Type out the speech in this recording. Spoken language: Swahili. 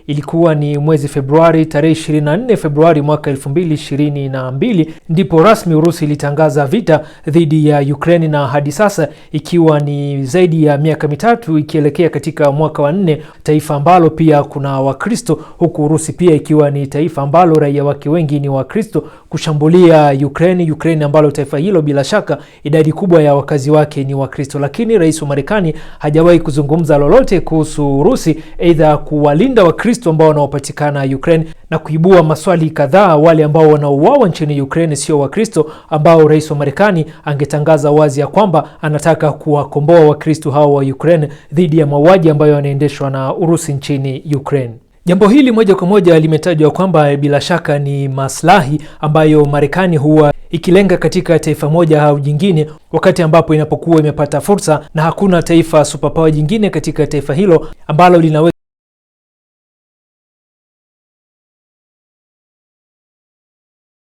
Ilikuwa ni mwezi Februari, tarehe 24 Februari mwaka 2022 ndipo rasmi Urusi ilitangaza vita dhidi ya Ukraine, na hadi sasa ikiwa ni zaidi ya miaka 3 ikielekea katika mwaka wa 4, taifa ambalo pia kuna Wakristo, huku Urusi pia ikiwa ni taifa ambalo raia wake wengi ni Wakristo, kushambulia Ukraine, Ukraine ambalo taifa hilo bila shaka idadi kubwa ya wakazi wake ni Wakristo. Lakini rais wa Marekani hajawahi kuzungumza lolote kuhusu Urusi, aidha kuwalinda Wakristo ambao wanaopatikana Ukraine, na kuibua maswali kadhaa, wale ambao wanauawa nchini Ukraine sio Wakristo, ambao rais wa Marekani angetangaza wazi ya kwamba anataka kuwakomboa Wakristo hao wa Ukraine dhidi ya mauaji ambayo yanaendeshwa na Urusi nchini Ukraine. Jambo hili moja kwa moja limetajwa kwamba bila shaka ni maslahi ambayo Marekani huwa ikilenga katika taifa moja au jingine, wakati ambapo inapokuwa imepata fursa na hakuna taifa superpower jingine katika taifa hilo ambalo linaweza